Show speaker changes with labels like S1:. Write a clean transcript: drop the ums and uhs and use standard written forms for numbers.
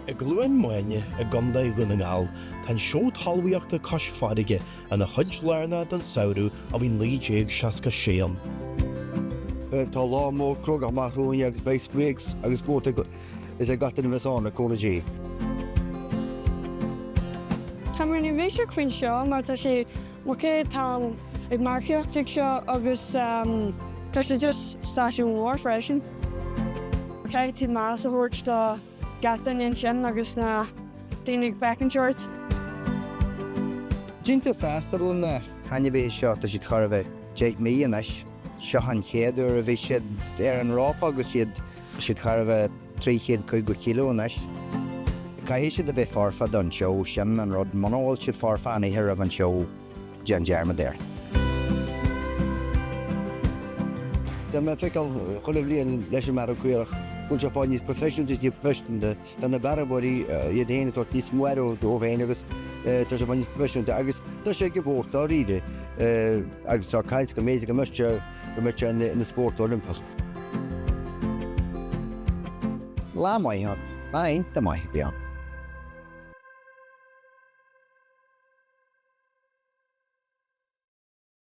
S1: I gCluain Maine i gContae Dhún na nGall, tá an Seó Talmhaíochta Cois Farraige ina chuid lárnach den samhradh ó bhí 1966 ann.
S2: Tá lá mór crógach amach romhainn agus beidh spraoi agus spórt ag is ag gach duine a bheas ann, le cúnamh Dé.
S3: Tá mé neirbhíseach faoin seó mar tá sé mo chéad t-am ag marcaíocht ag seo agus tá sé just stáisiún mór freisin. Caithfidh tú meas a thabhairt do gach duine ansin agus na daoine ag féachaint ort.
S2: Iontach sásta le na hainmhithe seo, tá siad chóir a bheith 10 mí anois. Seo an chéad uair a bhí siad ar an rópa agus iad siad chóir a bheith 350 kilo anois. Caithfidh siad a bheith foirfe don seó, sin an rud. Muna bhfuil siad foirfe an oíche roimh an seó, déan dearmad air. Tá mé ag feiceáil chuile bhliain leis an mbearradh caorach go bhfuil sé ag fáil níos proifisiúnta is níos proifisiúnta. Tá na bearradóirí iad féin ag tabhairt níos mó aire dóibh féin agus tá sé ag fáil níos proifisiúnta agus tá sé ag spórt dáiríre agus tá caint go mb'fhéidir go mbeadh sé go mbeadh sé ina spórt